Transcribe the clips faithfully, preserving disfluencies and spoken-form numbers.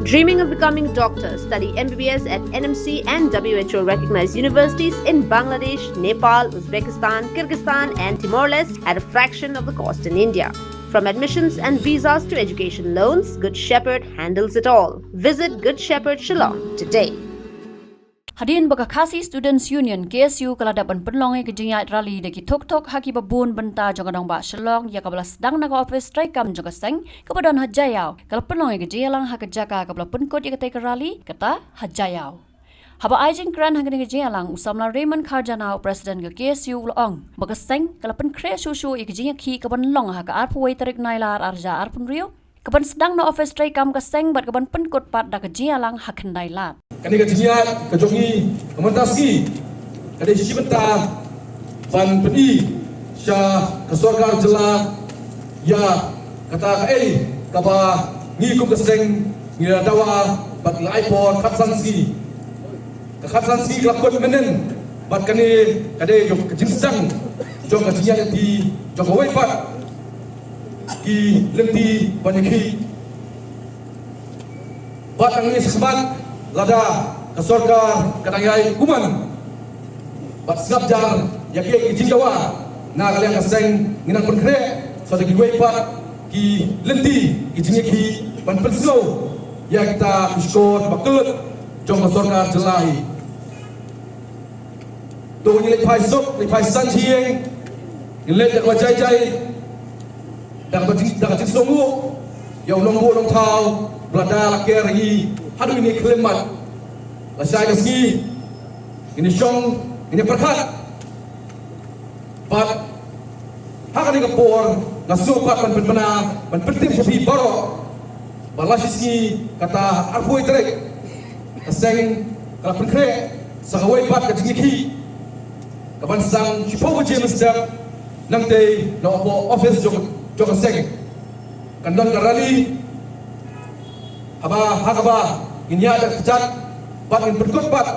Dreaming of becoming a doctor? Study M B B S at N M C and W H O recognized universities in Bangladesh, Nepal, Uzbekistan, Kyrgyzstan, and Timor Leste at a fraction of the cost in India. From admissions and visas to education loans, Good Shepherd handles it all. Visit Good Shepherd Shillong today. Hadien ba ka Khasi Students Union, K S U, ka la dep ban pynlong ïa ka jingïaid rally da ki thok thok ha ki ba bun bynta jong ka nongbah Shillong, ïa kaba la sdang na ka ophis treikam jong ka seng kaba don ha Jaiaw, ka la pynlong ïa ka jingïalang ha ka jaka kaba la pynkut ïa katei ka rally, kata ha Jaiaw. Haba ai jingkren ha kane ka jingïalang, u samla Raymond Kharjana, u president ka K S U, u la ong ba ka seng ka la pynkhreh shuh shuh ïa ka jingïakhih kaban long ha ka arphew wei tarik Nailar arhajar arphew hynriew, kaban sdang na ophis treikam ka seng bad kaban pynkut pat da ka jingïalang ha Khyndailad. Kane ka jingïaid ka jong ngi ka mynta sngi ka dei shi bynta ban pyni sha ka sorkar jylla ïa kata kaei kaba ngi kum ka seng ngi la dawa bad la ai por khatsan sngi. Ka khatsan sngi ka la kut mynnin bad kane ka dei jong ka jingsdang jong ka jingïaid lynti jong kawei pat ki lynti ban ïakhih. Bad ngi sngewbha lada ka sorkar ka dang ïai kumne bad sngap jar ïa ki jingdawa na ka liang ka seng, ngi nang pynkhreh sa da kiwei pat ki lynti ki jingïakhih ban pynsngew ïa kita ki shkor ba kyllut jong ka sorkar jylla hi. To ngin leit phai suk, leit phai san shiteng, ngin leit da kaba jai jai, da kaba jing, da ka jingsngewnguh ïa u nongbuh nongthaw ba la da la ker ïa ngi haduh ngin ïa khlem mat. Lashai ka sngi ngin ïa shong, ngin ïa pyrkhat. Bad ha kane ka por nga sngewbha ban pynbna, ban pyntip sha phi baroh ba la shi sngi kata arphew tarik ka seng ka la pynkhreh sa kawei pat ka jingïakhih kaban sdang shiphew baje mynstep nangtei na office jong, jong ka seng. Kan don ka rally haba ha kaba ngin ïaid da ka kjat bad ngin pynkut pat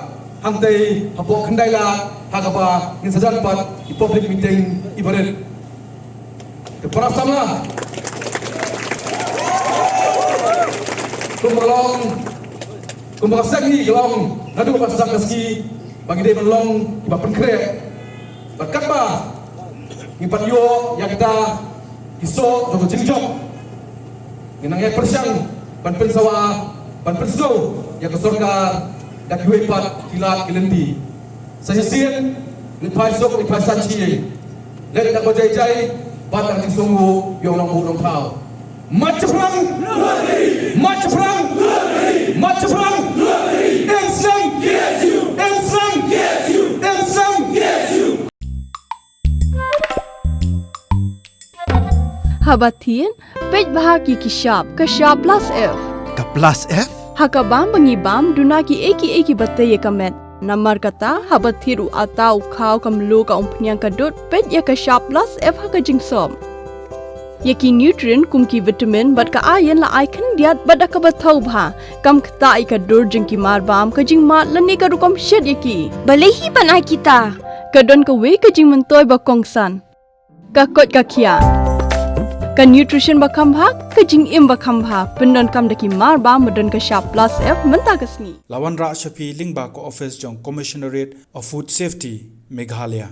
hangtei hapoh Khyndailad ha kaba ngin sa don pat i public meeting ibarit. Te para samla, kumba long, kumba ka seng ngi ka long naduh ba sdang ka sngi ba ngi dei ban long kiba pynkhreh. Bad katba ngi pat ïoh ïa kita ki soh jong ka jingjop, ngi nang ïai pyrshang ban pynsawa, ban pynsngew ïa ka sorkar da kiwei pat ki lad ki lynti. Sa shisien, leit phai suk, leit phai san shiteng, leit da kaba jai jai bad da ka jingsngewnguh ïa u nongbuh nongthaw. Mat shaphrang! Mat shaphrang! Mat shaphrang! Em seng! Em seng! Em seng! Haba thied, peit bha ki ki shap, ka shap plus F. Ka plus F? Ha ka bam ba ngi bam, duna kiei kiei kiba tei ïa ka met. Namar kata, haba thied u atta, u khaw, ka mluh, ka umphniang, ka dud, peit ïa ka shap plus F ha ka jingsop. Ïa ki nutrient kum ki vitamin bad ka iron la ai khyndiat bad da kaba thaw bha. Kam ktah ïa ka dur jong ki mar bam, ka jingmad lane ka rukom shet ïa ki. Balei hi ban ai kita? Ka don kawei ka jingmyntoi ba kongsan. Ka koit ka khiah. Ka nutrition ba kham bha, ka jingim ba kham bha. Pyndonkam da ki mar bam ba don ka shap plus F mynta ka sngi. La wanrah sha phi lyngba ka office jong Commissionerate of Food Safety, Meghalaya.